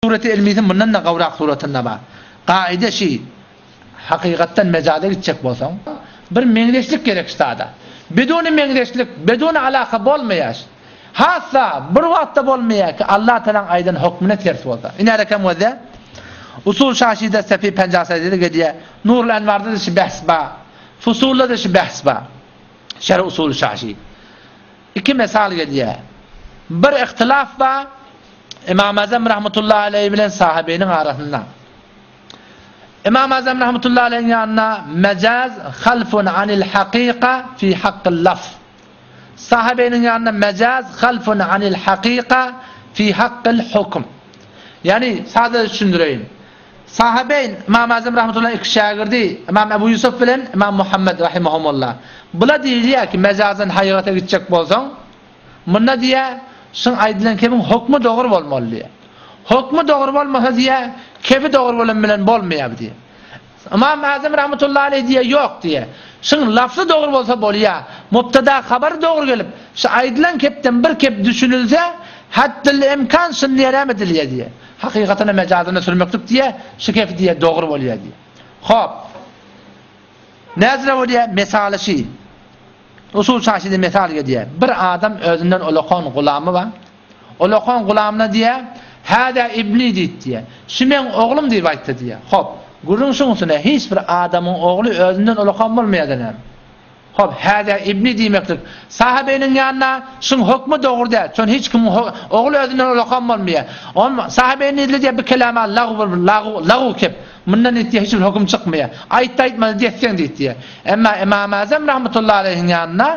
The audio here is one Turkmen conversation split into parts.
Sureti elmisi mundan-da gowrak suratynda bar. Kaide şi, hakykatdan mejaza gitjek bolsaň, bir meňzeşlik gerek şu zada. Biduni meňzeşlik, biduni alaka bolmaýar. Hassa bir wagtda bolmaýar ki, Allah Tagalaň aýdan hokmuna ters bolsa. Ine rekem gözle. Usul Şaşide Sefi Penjasede gelýär. Nurul Enwarda-da şu behs bar. Fusulda-da şu behs bar. Şerh Usul Şaşi. Iki mesal gelýär. Bir ihtilaf bar Imam Azam rahmetullahi aleýhi bilen sahabeýniň arasynda. Imam Azam rahmetullahi aleýhiň ýanynda mejaz halfun anil hakyka fi hakkil lafz. Sahabeýniň ýanynda mejaz halfun anil hakyka fi hakkil hukm. Ýani sada düşündireýin. Sahabeýn Imam Azam rahmetullahi iki şägirdi Imam Ebu Ýusuf bilen Imam Muhammed rahimehumullah. Bula diýilýär ki mejazdan hakykata gitjek bolsaň Munda diýýär, şuň aýdylan kebiň hokmy dogry bolmaly diýýär. Hokmy dogry bolmasa diýýär, kebi dogry bolan bilen bolmaýar bu diýýär. Ymam Azam rahmetullahi aleýh diýýär, ýok diýýär. Şuň lafzy dogry bolsa bolýar. Mubtada habary dogry gelip, şu aýdylan kepden bir kep düşünilse, haddil imkan şuny diýýär näme edilýär diýýär. Hakykatyna mejazyna sürmeklik diýýär, şu kepi diýýär dogry bolýar diýýär. Hop. Näzire bolýar, mesaly şi. Usul çaşyda mesal gelýär. Bir adam özünden ulakan gulamy bar. Ulakan gulamyna diýýär, Hâzâ ibni diýip diýýär. Şu meň oglum diýip aýtdy diýýär. Hop, gürrüň şuň üstüne, hiç bir adamyň ogly özünden ulakan bolmaýar-da näme? Hop, hâzâ ibni diýmeklik sahabeýniň ýanyna şuň hökmi dogry däl. Çün hiç kimiň ogly özünden ulakan bolmaýar. On sahabeýniň diýdi diýýär, bu kelama lagw bir lagw, lagw kep. Mundan diýdi hiç bir höküm çykmaýar. Aýtdy aýtmady diýetseň diýdi. Emma Ymam Azam rahmetullahi aleýhiň ýanynda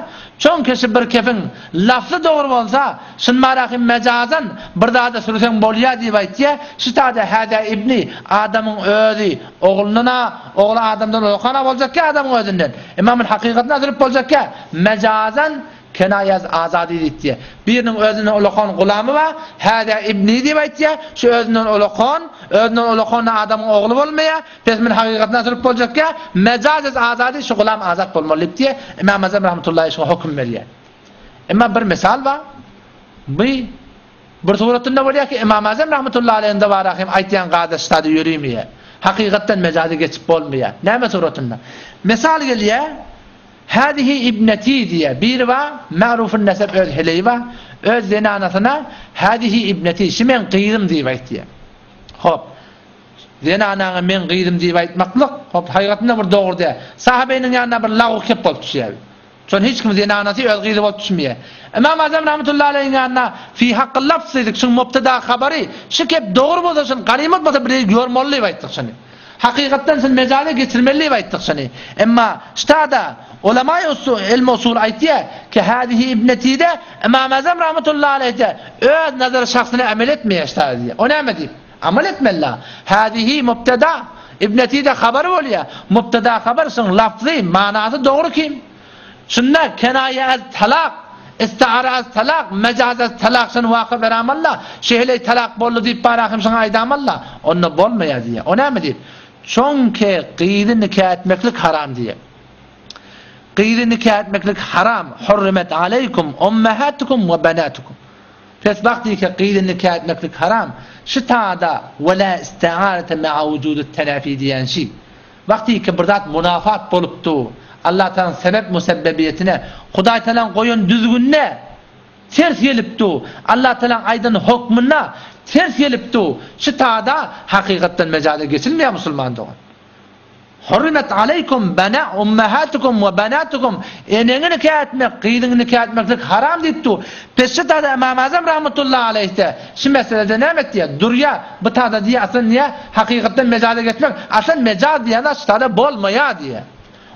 çoň keşi bir kefiň lafzy dogry bolsa, şunbarahym mejazan bir zada sürseň bolýar diýip aýtýar. Şu tada häzä ibni adamyň özi oglundan-a ogly adamdan ulakana boljakýa adamyň özünden. Emma muny hakykatyna sürüp boljakýa. Mejazan Kenaýaz azady diýipdir. Biriniň özünden ulakan gulamy bar, Häzä ibni diýip aýtýar, şu özünden ulakan, özünden ulakan adamyň ogly bolmaýar, pes muny hakykatyna sürüp boljakýa, mejazez azady şu gulam azat bolmaly diýipdir. Ymam Azam rahmetullahi şuňa höküm berýär. Emma bir mysal bar. Bu bir suratynda bolýar ki, Ymam Azam rahmetullahi aleýhiň dabarahym aýtýan gardaş zady ýörimeýär. Hakykatdan mejazy geçip bolmaýar. Näme suratynda? Mysal gelýär, Hâzihi ibnetî diýýär. Biri bar, ma'rufun nesep öz heleýi bar. Öz zenanasyna Hâzihi ibnetî, şu meň gyzym diýip aýtýar. Hop. Zenanaňa meň gyzym diýip aýtmaklyk, hop, hakykatynda bir dogry däl. Sahabeýniň ýanynda bir lagw kep bolup düşýär. Şon hiç kim zenanasy öz gyzy bolup düşmeýär. Ymam Azam rahmetullahi aleýhiň ýanynda fi hakyl lafz diýdik, şuň mubtada habary, şu kep dogry bolsa şun ganymat bolsa bir ýormaly diýip aýtdyk şuny. Hakykatdan şuny mejaza geçirmeli diýip aýtdyk şuny. Emma ştada ulama usul, ilm usul aýtýar ki hadihi ibnetide Ymam Azam rahmetullahi aleýhde öz nazary şahsyna amel etmeýär ştada diýýär. O näme diýip? Amal etmeli. Hadihi mubtada ibnetide habar bolýar. Mubtada habar şuň lafzy, manasy dogry kim? Şunda kenaýe az talak, istiara az talak, mejaz az talak şuny waka beramalla, şeýle talak boldy diýip barahym şuňa aýdamalla, onda bolmaýar diýýär. O näme diýip? Çonki gyzy nika etmeklik haram diýýär. Gyzy nika etmeklik haram. Hurrimet aleýkum ummahatukum we banatukum. Pes wagt diýke gyzy nika etmeklik haram. Şu tada we la istiarete ma'a wujudut tenafi diýen şi. Wagtyky bir zat munafat bolupdy. Allatagalaň sebep musebbebiyetine, Hudaýtagalaň goýan düzgünine ters gelipdi. Allatagalaň aýdan hokmuna ters gelipdi. Şu tada hakykatdan mejaza geçilmeýär musulman dogan. Hurrimet aleýkum bana ummahatukum we banatukum eneňi nika etmek, gyzyňy nika etmeklik haram diýipdi. Pes şu tada Ymam Azam rahmetullahi aleýhde şu meselede näme etýär? Durýar. Bu tada diýýär, aslyn diýýär, hakykatdan mejaza geçmek, aslyn mejaz diýen zat şu tada bolmaýar diýýär.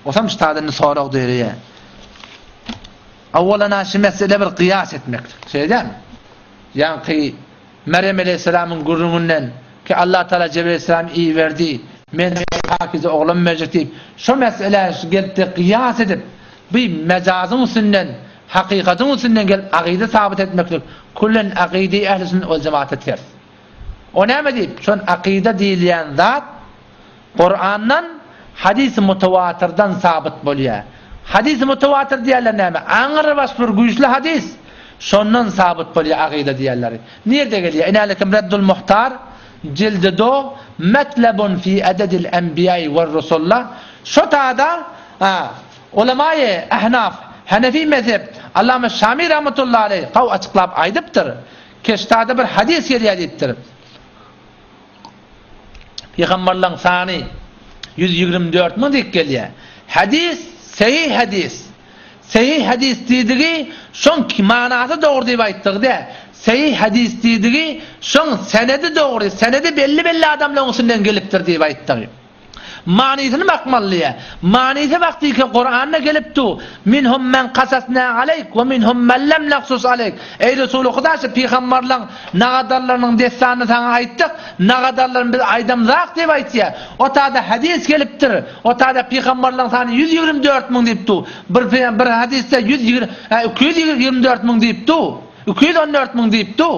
Osam şu tada indi sorag döreýär. Awwalana şu mesele bir gyýas etmeklik. Şeýle dälmi? Ýaňky Merýem aleýhissalamyň gürrüňinden ki Allah Taala Jebrail aleýhissalamy iberdi, men pakize oglan berjek diýip, şo meselä gelip-de gyýas edip, bu mejazyň üstünden Hakykatyň üstünden gelip agyda sabyt etmeklik küllen akydy ähli sünnet wal jemaata ters. O näme diýip, şon akyda diýilýän zat Kurandan, hadys-y mutawatyrdan sabyt bolýar. Hadys-y mutawatyr diýýärler näme? Aňrybaş bir güýçli hadys, şondan sabyt bolýar akyda diýýärleri. Nirde gelýär? Inälekim Reddul Muhtar. jildi do, Metlebun fi ededil enbiýai wer-rusulla, şo tada ulemaýy ehnaf, hanefi mezhep, Allama Şami rahmetullahi aleýh gawy açyklap aýdypdyr, Keştada bir hadys gelýär diýipdir. Pygamberleň sany 124 müň diýip gelýär. Hadys sahih hadys. Sahih hadys diýdigi şoň manasy dogry diýip aýtdygy däl. Sahih hadys diýdigi şoň senedi dogry, senedi belli-belli adamlaryň üstünden gelipdir diýip aýtdygy. Manysyny bakmaly diýýär. Manysy wagtyky Kuranda gelip du, Minhum men kasasna aleyk we minhum men lem naksus aleyk. Eý Resuly Huda şu pygambarlaň nagadarlarynyň dessanyny saňa aýtdyk, nagadarlaryny biz aýdamzak diýip aýtýar. O tada hadys gelipdir. O tada pygambarlaň sany 124 müň diýip du. Bir bir hadysda 120 224 müň diýip du. 214 müň diýip du.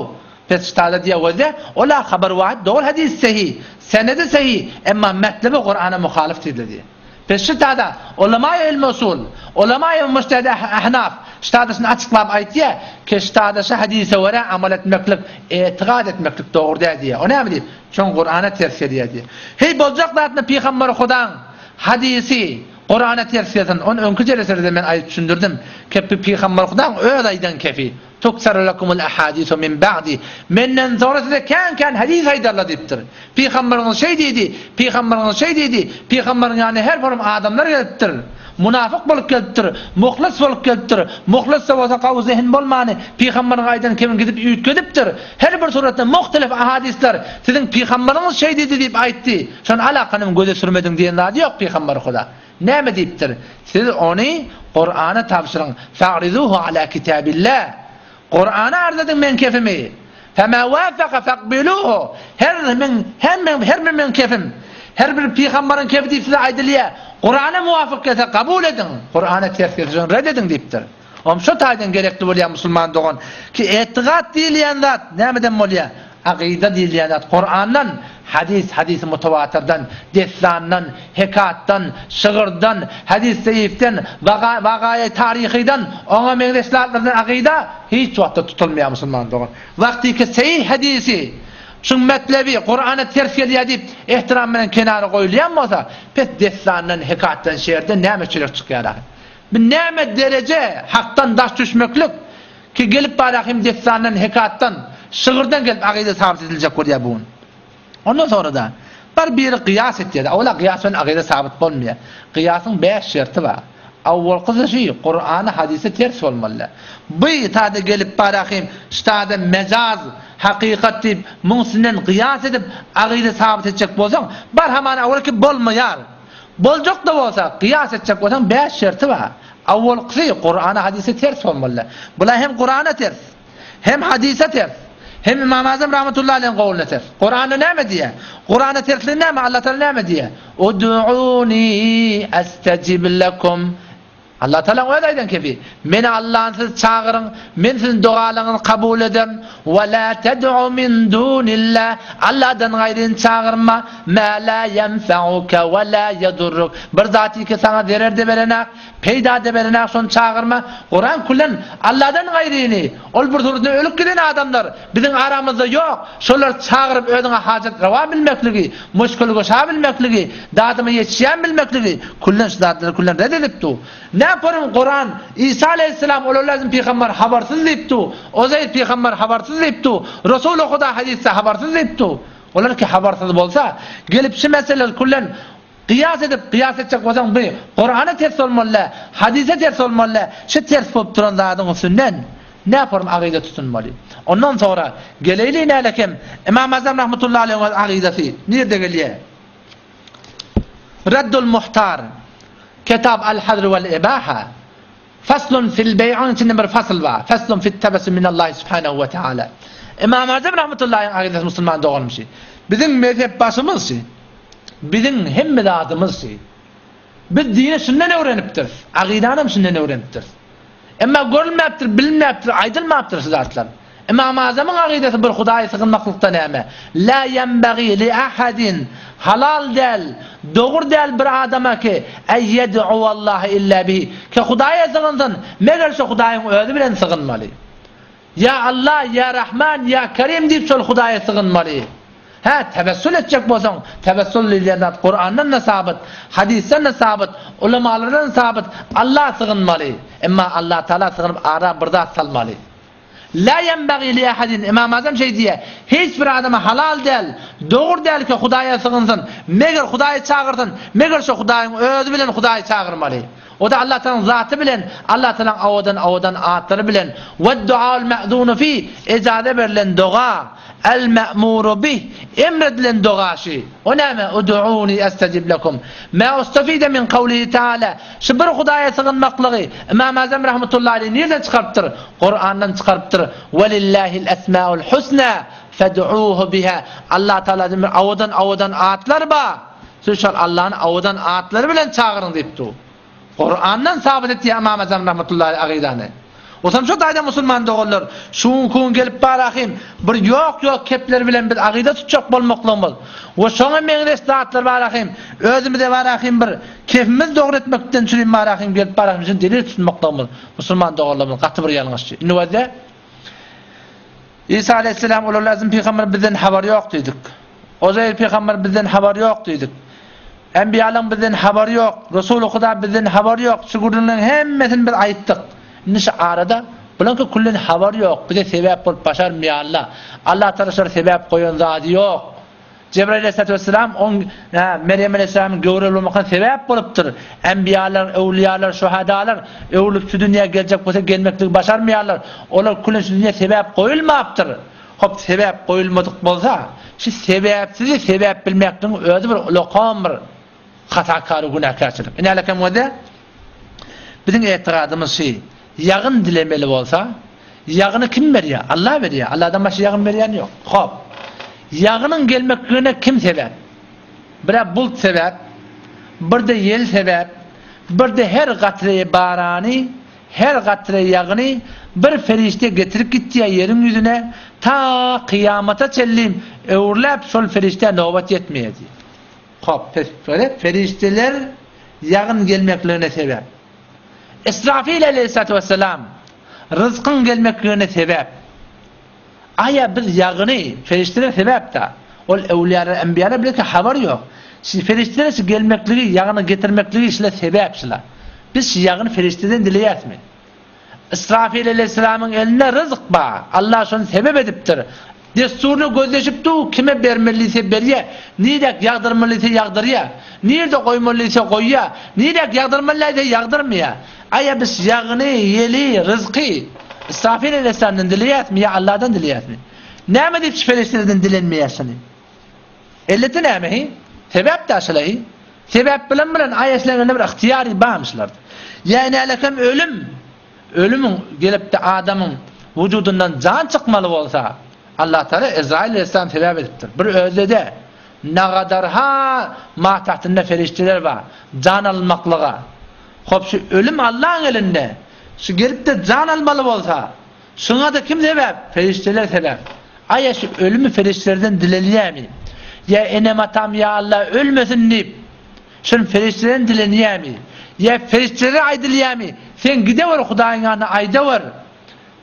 Pes ştada diýýär wezde, ol-a habar wahid dogry hadys sehi, senedi sehi, emma metlebi Kurana muhalyf diýdi diýýär. Pes ştada ulamaýy ilmi usul, ulamaýy mujtehid ahnaf ştada şuny açyklap aýtýar, ki ştada şu hadise görä amal etmeklik, etigat etmeklik dogry däl diýýär. O näme diýip? Çün Kurana ters gelýär diýýär. Heý boljak zatny pygamber Hudaň hadisi Kurana ters gelsin, ony öňki jeleselerde men aýdyp düşündirdim, kepi pygamber Hudaň öz aýdan kefi. Tuksaru lekumul ahadisu min ba'di, Menden soňra size kän-kän hadys aýdarlar diýipdir. Pygamberyňyz şeý diýdi, pygamberyňyz şeý diýdi, pygamberiň ýanyna her forum adamlar gelipdir. Munafyk bolup gelipdir, muhlis bolup gelipdir, muhlis-de bolsa gawy zehin bolmany, pygamberiň aýdan kebin gidip üýtgedipdir. Her bir suratda muhtelif ahadyslar siziň pygamberyňyz şeý diýdi diýip aýtdy. Şony alakanym göze sürmediň diýen zady ýok pygamberi Huda. Näme diýipdir? Siz ony Kurana tabşyryň. Fa'rizuhu ala kitabillah. Kurana arz ediň meň kefimi. Fema wafaka faqbiluhu. Her men her men her bir meň kefim. Her bir pygambaryň kefi diýip size aýdylýar. Kurana muwafyk gelse kabul ediň. Kurana ters gelse şony red ediň diýipdir. Om şo taýdan gerekli bolýar musulman dogan ki etigat diýilýän zat nämeden bolýar? Akyda diýilýän zat Kurandan, hadys, hadysy mutawatyrdan, dessandan, hekatdan, şygyrdan, hadys zeifden, wagaýy taryhydan, oňa meňzeş zatlardan akyda hiç wagtda tutulmaýar musulman dogan. Wagtyky seýih hadysy şuň metlebi Kurana ters gelýär diýip ehtiram bilen kenara goýulýan bolsa, pes dessandan, hekatdan, şeýerden näme çörek çykýar ahy? Bu näme dereje hakdan daş düşmeklik ki gelip barýa hem dessandan, hekatdan, şygyrdan gelip agyda sabyt ediljek bolýar bu gün. Ondan sonra-da bar biri gyýas etýär. Owala gyýas bilen agyda sabyt bolmaýar. Gyýasyň 5 şerti bar. Awwalkysy şu, Kur'ana, hadise ters bolmaly. Bu tada gelip barýa hem ştada mejaz, hakykat diýip, muň üstünden gyýas edip agyda sabyt etjek bolsaň, bar hamana awalky bolmaýar. Boljak-da bolsa, kyýas etjek bolsaň bäş şerti bar. Awwalkysy, Kurana, hadise ters bolmaly. Bular hem Kurana ters, hem hadise ters, hem Ymam Azam rahmetullahi aleyhiň gowluna ters. Kuranda näme diýýär? Kurana tersligi näme? Allah Taala näme diýýär? Ud'uni astejib lekum. Allah Tagalaň özi aýdan kefi, Meni Allahny siz çagyryň, men siziň dogalaryňyzy kabul ederin. Ve la ted'u min dunillah, Allahdan gaýryny çagyrma, ma la yenfa'uke ve la yedurruk. Bir zat ki saňa zerer-de berenak, peýda-da berenak, şony çagyrma. Kuran küllen Allahdan gaýryny, ol bir suratda ölüp giden adamlar biziň aramyzda ýok, şolary çagyryp özüňe hajat rowa bilmekligi, muşkul-guşa bilmekligi, dadyma ýetişýän bilmekligi, küllen şu zatlary küllen red edip dur. Näporum Kuran, Isa aleýhissalam olar lazym pygamber habarsyz diýip dur, Ozeýr pygamber habarsyz diýip dur, Resuly Huda hadysda habarsyz diýip dur. Olar ki habarsyz bolsa, gelip şu meseleleri küllen Gyýas edip, gyýas etjek bolsaň bu Kurana ters bolmaly däl, hadysa ters bolmaly däl, şu ters bolup duran zadyň üstünden näform agyda tutunmaly. Ondan soňra geleýli nälekem Ymam Azam rahmetullahi aleýhiň öz agydasy nirde gelýär? Reddul Muhtar, Kitab al-Hazr wal-Ibaha, Faslun fil beý'yň içinde bir fasl bar. Faslun fit tebessüm minallahi subhanehu we teala. Ymam Azam rahmetullahi aleýhiň agydasy musulman doganym şu. Biziň mezhep başymyz şu. Biziň hemme zadymyz şi. Biz dini şundan öwrenipdiris. Agydanam şundan öwrenipdiris. Emma görülmäpdir, bilinmäpdir, aýdylmapdyr şu zatlar. Ymam Azamyň agydasy bir Hudaýa sygynmaklykda näme? La ýenbagi li ahadin, halal däl, dogry däl bir adama ki, en ýed'uwallaha illa bihi, ki Hudaýa sygynsyn, meger şo Hudaýyň özi bilen sygynmaly. Ýa Allah, ýa Rahman, ýa Kerim diýip şol Hudaýa sygynmaly. Hä, tewessül etjek bolsaň, tewessül diýilýän zat Kurandan-da sabyt, hadysdan-da sabyt, ulamalardan-da sabyt, Alla sygynmaly. Emma Allatagala sygynyp ara bir zat salmaly. Lâ ýenbagî li ahadin, Ymam Azam şeý diýýär, Hiç bir adama halal däl, dogry däl ki Hudaýa sygynsyn, meger Hudaýy çagyrsyn, meger şo Hudaýyň özi bilen Hudaýy çagyrmaly. O-da Allatagalaň zaty bilen, Allatagalaň owadan-owadan atlary bilen, Wed-duaul me'zunu fih, ejaza berlen doga, El-me'muru bih, emredilen doga şi. O näme? Ud'uni estejib lekum. Mä ustefide min kawlihi teala. Şu bir Hudaýa sygynmaklygy Ymam Azam rahmetullahi aleýh nirden çykarypdyr? Kurandan çykarypdyr. Welillahil esmaul husna fed'uhu biha. Allah Teala bir owadan owadan atlar bar. Siz şol Allahny owadan atlary bilen çagyryň diýipdir. Kurandan sabyt etýär Ymam Azam rahmetullahi agydany. Osam şo taýda musulman doganlar, şu günki gün gelip bar ahym, bir ýok-ýok kepler bilen biz agyda tutjak bolmaklygymyz we şoňa meňzeş zatlar bar ahym, özümize bar ahym bir kefimizi dogry etmekden çürim bar ahym gelip bar ahym üçin delil tutmaklygymyz musulman doganlarymyz gaty bir ýalňyş. Indi wezde Isa aleyhisselam ulul azm pygamber bizden habary ýok diýdik. Ozeýr pygamber bizden habary ýok diýdik. Enbiýalaryň bizden habary ýok, Resuly Huda bizden habary ýok, şu gürrüňleriň hemmesini biz aýtdyk. Indi şu arada bulaňky küllen habary ýok, bize sebäp bolup başarmaýarlar. Allah Tagala şolara sebäp goýan zady ýok. Jebraýyl aleyhissalatu vesselam oň Merýem aleyhissalamyň göwreli bolmagyna sebäp bolupdyr. Enbiýalar, öwlüýalar, şuhadalar öwrülip şu dünýä geljek bolsa gelmekligi başarmaýarlar. Olar küllen şu dünýä sebäp goýulmapdyr. Hop sebäp goýulmadyk bolsa, şu sebäpsizi sebäp bilmekligiň özi bir ulakan bir hatakary günäkärçilik. Inälekem göze biziň etigadymyz şi, ýagyn dilemeli bolsa, ýagyny kim berýär? Allah berýär. Allahdan başga ýagyn berýän ýok. Hop. Ýagynyň gelmekligine kim sebäp? Bir-ä bulut sebäp, bir-de ýel sebäp, bir-de her gatreýi barany Her gatre ýagyny bir perişde getirip gitýär ýeriň ýüzüne, ta kyýamata çenli öwrüläp şol perişdä nobat ýetmeýär diýýär. Hop, pes, perişdeler ýagyn gelmekligine sebäp. Israfil aleýhissalatu wessalam ryzkyň gelmekligine sebäp. Aýa biz ýagyny perişdeler sebäp-da. Ol öwlüýalar, enbiýalar belki habary ýok. Şi perişdeler şi gelmekligi, ýagyny getirmekligi şile sebäp şila. Biz şi ýagyny perişdeden dileýäsmi? Israfil aleýhissalamyň elinde ryzk bar. Allah şony sebep edipdir. Dessuryna gözleşip dur, kime bermeli diýse berýär, niräk ýagdyrmaly diýse ýagdyrýar, nirde goýmaly diýse goýýar, niräk ýagdyrmaly diýse ýagdyrmaýar. Aýa biz ýagyny, ýeli, ryzky Israfil aleýhissalamdan dileýäsmi ýa Allahdan dileýäsmi? Näme diýip şu perişdelerden dilenmeýäs şuny? Elleti näme hi? Sebäp dä şula hi? Sebäp bilen bilen aýa şulaň elinde bir ygtyýary barmy şularda? Ýa inälekem ölüm, ölümiň gelipde adamyň wujudyndan jan çykmaly bolsa, Allah Taala Ezrail aleýhissalam sebäp edipdir. Bir özde-de nagadarha matagtynda perişdeler bar, jan almaklyga. Hop şu ölüm Allaň elinde. Şu gelip-de jan almaly bolsa, şuňa-da kim sebäp? Perişdeler sebäp. Aýa şu ölümi perişdelerden dilelýärmi? Ýa enem-atam ýa Alla ölmesin diýip, şuny perişdeden dilenýärmi? Ýa perişdelere aýdylýarmy? Sen gidewer Hudaýyň ýanyna aýdawer.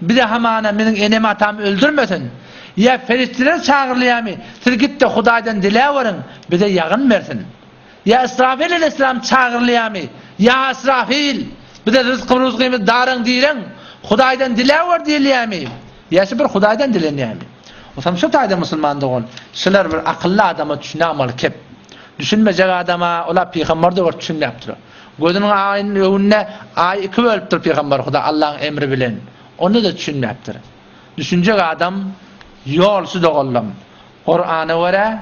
Bize hamana meniň enem-atam öldürmesin. Ýa perişdeler çagyrylýarmy? Siz git-de Hudaýdan diläweriň, bize ýagyn bersin. Ýa Israfil aleýhissalam çagyrylýarmy? Ýa Israfil, bize ryzky-ruzgymyzy daraň-direň, Hudaýdan diläwer diýilýärmi? Ýa şu bir Hudaýdan dilenýärmi? Osam şu taýda musulman dogan, şular bir akylly adama düşünämaly kep. Düşünmejek adama, ola pygamber-de görüp düşünmäpdir. Gözüniň aýynyň öňünde aý iki bölüpdir pygamber Huda Allaň emri bilen. Onda-da düşünmäpdir. Düşünjek adam ýolsuz doganlam. Kurana görä,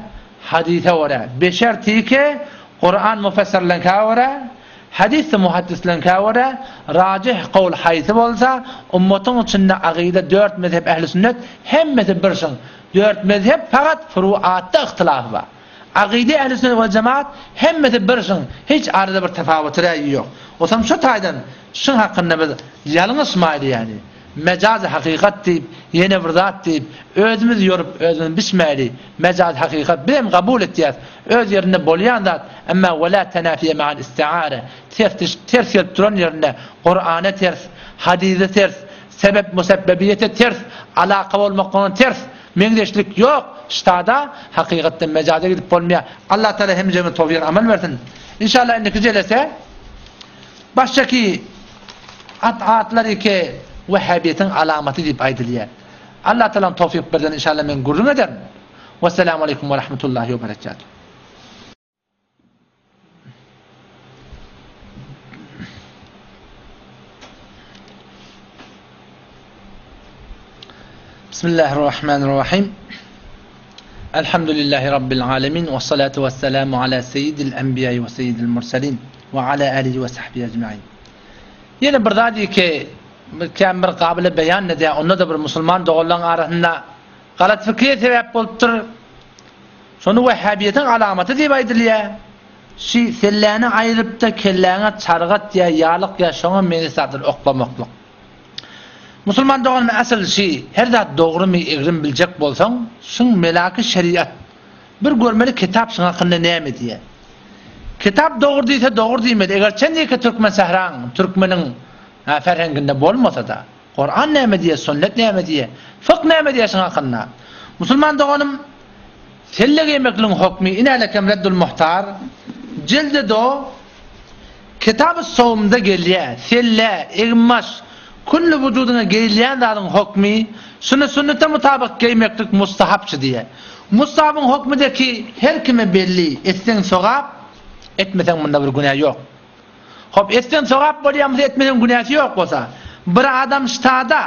hadysa görä, beşer tiki Kuran mufessirleňkä görä, hadys muhaddisleňkä görä, rajih kawl haýsy bolsa, ummatyň içinde agyda dört mezhep ehli sünnet hemmesi bir şyň. Dört mezhep fakat furuatda yhtylafy bar. Agyda ehli sünnet we jemaat hemmesi bir şyň, hiç arada bir tapawuty raýy ýok. Osam şu taýdan şyň hakynda biz ýalňyşmaýly ýani. Mejazy hakykat diýip, ýene bir zat diýip, özümiz ýorup, özümiz biçmäli. Mejazy hakykat bizem kabul etýäs. Öz ýerinde bolýan zat, emma we la tenafiýe ma'al istiare, ters ters gelip duran ýerinde Kurana ters, hadysa ters, sebep musebbebiýete ters, alaka bolmaklygyna ters. Meňzeşlik ýok. Ştada hakykatdan mejaza gidip bolmaýar. Allah Taala hemjemize towfyk amal bersin. Inşallah indiki jelese başdaki at atlary ki wehhabiýetiň alamaty diýip aýdylýar. Allah Taala towfyk berden inşallah men gürrüň ederin. Wesselamu aleýkum we rahmetullahi we berekatuh. Bismillahirrahmanirrahim. Elhamdülillahi Rabbil alemin. Ve salatu ve selamu ala seyyidil enbiya ve seyyidil mursalin. Ve ala alihi ve sahbihi ecmain. Ýene bir zat ki, kän bir gabyly beýan edýär, onda-da bir musulman doganlaryň arasynda galat pikire sebäp bolupdyr. Şony wehhabiýetiň alamaty diýip aýdylýar. Şi selläni aýrypda kelläňe çargat ýa ýalyk ýa şoňa meňzeş zatlar oklamaklyk. Musulman doganym asyl şi her zat dogrymy egrimi biljek bolsaň şuň melaky şeriat bir görmeli kitap şuň hakynda näme diýýär. Kitap dogry diýse dogry diýmeli eger çenlike türkmen sähraň türkmeniň ferhenginde bolmasada. Kuran näme diýýär, sünnet näme diýýär, fykh näme diýýär şuň hakynda? Musulman doganym, selle geýmekligiň hokmy inälekem Reddul Muhtar, jildi do, Kitab-y Sowmda gelýär, selle, eginbaş, külli wujudyňa geýilýän zadyň hokmy, şuny sünnete mutabyk geýmeklik mustahapçy diýýär. Mustahabyň hokmydaki her kime belli, etseň sogap, etmeseň munda bir günä ýok. Hop, etseň sogap bolýan bolsa, etmeseň günäsi ýok bolsa, bir adam ştada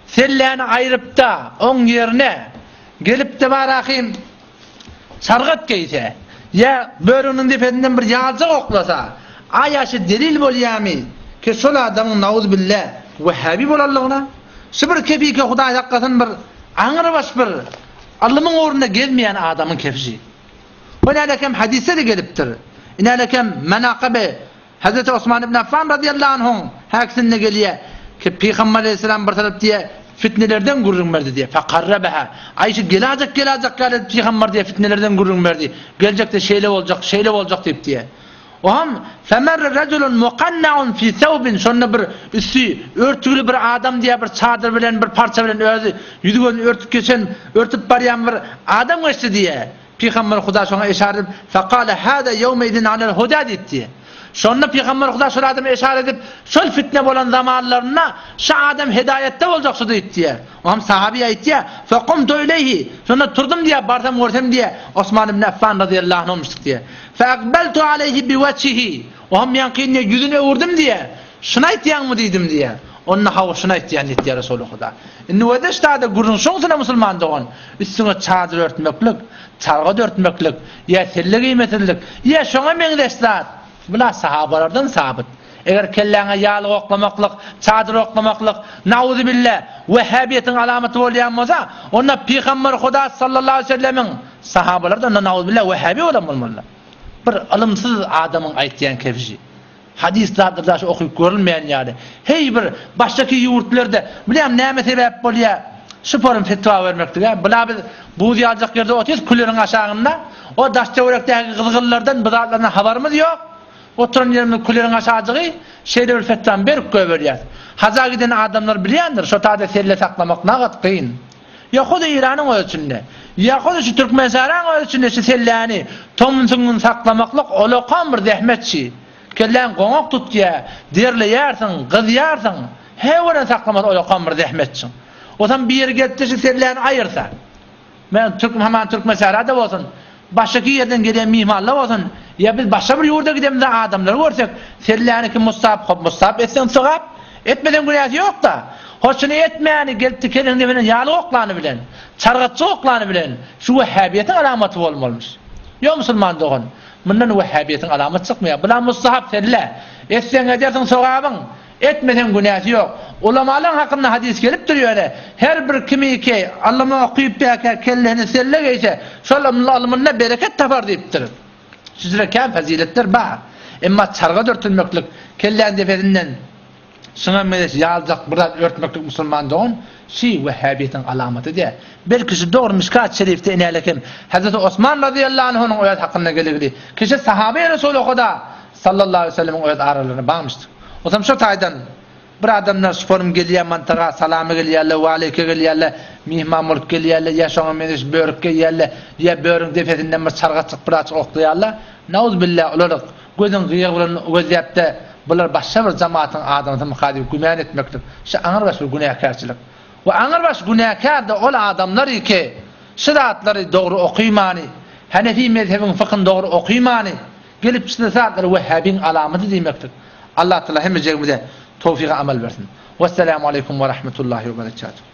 selläni aýrypda, oň ýerine gelipde barahym çargat geýse, ýa börüginiň depesinden bir ýaljak oklasa, aýa şi delil bolýamy ki şol adamyň nauzubilla wehhabi bolanlygyna? Şu bir kepike Hudaý saklasyn bir aňrybaş bir ylymyň ugrunda gezmeýän adamyň kepişi. Hünälekem hadysda-da gelipdir. Inälekem Menakyby Hezreti Osman ibn Affan razyýallahu anhuň häkisinde gelýär ki, Pygamber aleýhissalam bir tarap diýýär, fitnelerden gürrüň berdi diýýär. Fekarrabaha. Aý şu gelajak gelajak ýaly edip pygamber diýýär fitnelerden gürrüň berdi. Geljekde şeýle boljak, şeýle boljak diýip diýýär. Oham femerre rejulun mukannaun fi thawbin şonda bir üsti örtügli bir adam diýýär bir çadyr bilen bir parça bilen özi ýüzi gözüni örtüp geçen örtüp barýan bir adam geçdi diýýär. Pygamber Huda şoňa eşara edip, Fekale hâzâ ýewmeizin alel hudâ diýip diýýär. Şonda Pygamber Huda şol adama eşara edip, şol fitne bolan zamanlarynda şu adam hedaýatda boljak şu diýip diýýär. Oňam sahaby aýtýar, Fekumtu ileýhi, şonda turdum diýýär, barsam görsem diýýär, Osman ibn Affan razyýallahu anhumyşdyk diýýär. Feakbeltu aleýhi biwejhihi, oňam ýaňky diýýär, ýüzüni öwürdim diýýär. Şuny aýtýaňmy diýdim diýýär. Onda hawa şuny aýtýan diýip diýýär Resuly Huda. Indi wede ştada gürrüň şoňsuna musulman dogan, üstüňe çadyr örtmeklik, çargat örtmeklik, ýa selle geýmesizlik, ýa şoňa meňzeş zat, bula sahabalardan sabyt. Eger kelläňe ýaglyk oklamaklyk, çadyr oklamaklyk, nauzubilla, wehhabiýetiň alamaty bolýan bolsa, onda Pygamber Huda sallallahu aleýhi we sellemiň sahabalary-da onda nauzubilla wehhabi bolan bolmalylar. Bir ylymsyz adamyň aýtýan kebşi. Hadys zatlar daşy okyp görülmeýän ýaly. Heý bir başdaki ýurtlarda bilýäňmi näme sebäp bolýa şu form fetwa bermeklige? Bula biz buz ýaljak ýerde otyrys küleriň aşagynda. O daş töwerekdäki gyzgynlardan bu zatlardan habarymyz ýok. Oturan ýerimiz küleriň aşajygy şeýle bir fetwany berip goýberýäs. Haja giden adamlar bilýändir şo taýda selle saklamak nagat kyn. Ýa hudy Eýranyň öz içinde, ýa hudy şu Türkmensähraň öz içinde şu selläni, tomun süňňüni saklamaklyk olakan bir zähmet şi. Kelläň goňak tutýa, derleýärsiň, gyzýarsyň, he welin saklamasy olakan bir zähmet şi. Osam biri gelipde şu selläni aýyrsa. Men türk haman Türkmensährada bolsun, başgaky ýerden gelýän myhmanlar bolsun, ýa biz başga bir ýurda gidemizde adamlary görsek, selläni kim mustahap, hop mustahap etseň sogap, etmeseň günäsi ýok-da. Hoş şuny etmäni gelip tikeniňde bilen ýaly oklany bilen, çargatçy oklany bilen şu wehhabiýetiň alamaty bolmalymyş. Ýok musulman dogan, mundan wehhabiýetiň alamaty çykmaýar. Bulam mustahap selle. Etseň edersiň sogabyň. Etmeseň günäsi ýok. Ulamalaň hakynda hadys gelipdir ýöne her bir kimiki ylymy okyp bäkä kellesine selle geýse şol ylmynda bereket tapar diýipdir. Şüjre kän faziletler bar. Emma çarga dürtülmeklik, kelläň depesinden şuňa meňzeş ýaljak bir zat örtmeklik musulman dogan şi wehhabiýetiň alamaty däl. Belki şu dogry Mişkat şerifde inälekem Hazreti Osman razyýallahu anhunyň öz hakynda geligli kişi sahabeýi Resuly Huda sallallahu aleýhi we sellemiň öz aralarynda barmyşdyr. Osam şo taýdan bir adamlar şuporym gelýär mantaga, salama gelýärler, waleýke gelýärler. myhman bolup gelýärler, ýa şoňa meňzeş börük geýýärler, ýa börüň depesinden bir çargaçjyk birazjyk oklaýarlar. Nauzubilla olary gözüň gyýagy bilen gözläp-de, bular başga bir jamatyň adamsymyka diýip gümän etmeklik, şu aňrybaş bir günäkärçilik. We aňrybaş günäkär-de ol adamlar ki, şu zatlary dogry okymany, Hanefi mezhebiň fykyny dogry okymany, gelip şu zatlary wehhabiň alamaty diýmeklik. Allah Taala hemmejegimize towfygy amal bersin. Wesselamu aleýkum we rahmetullahi we berekatuh.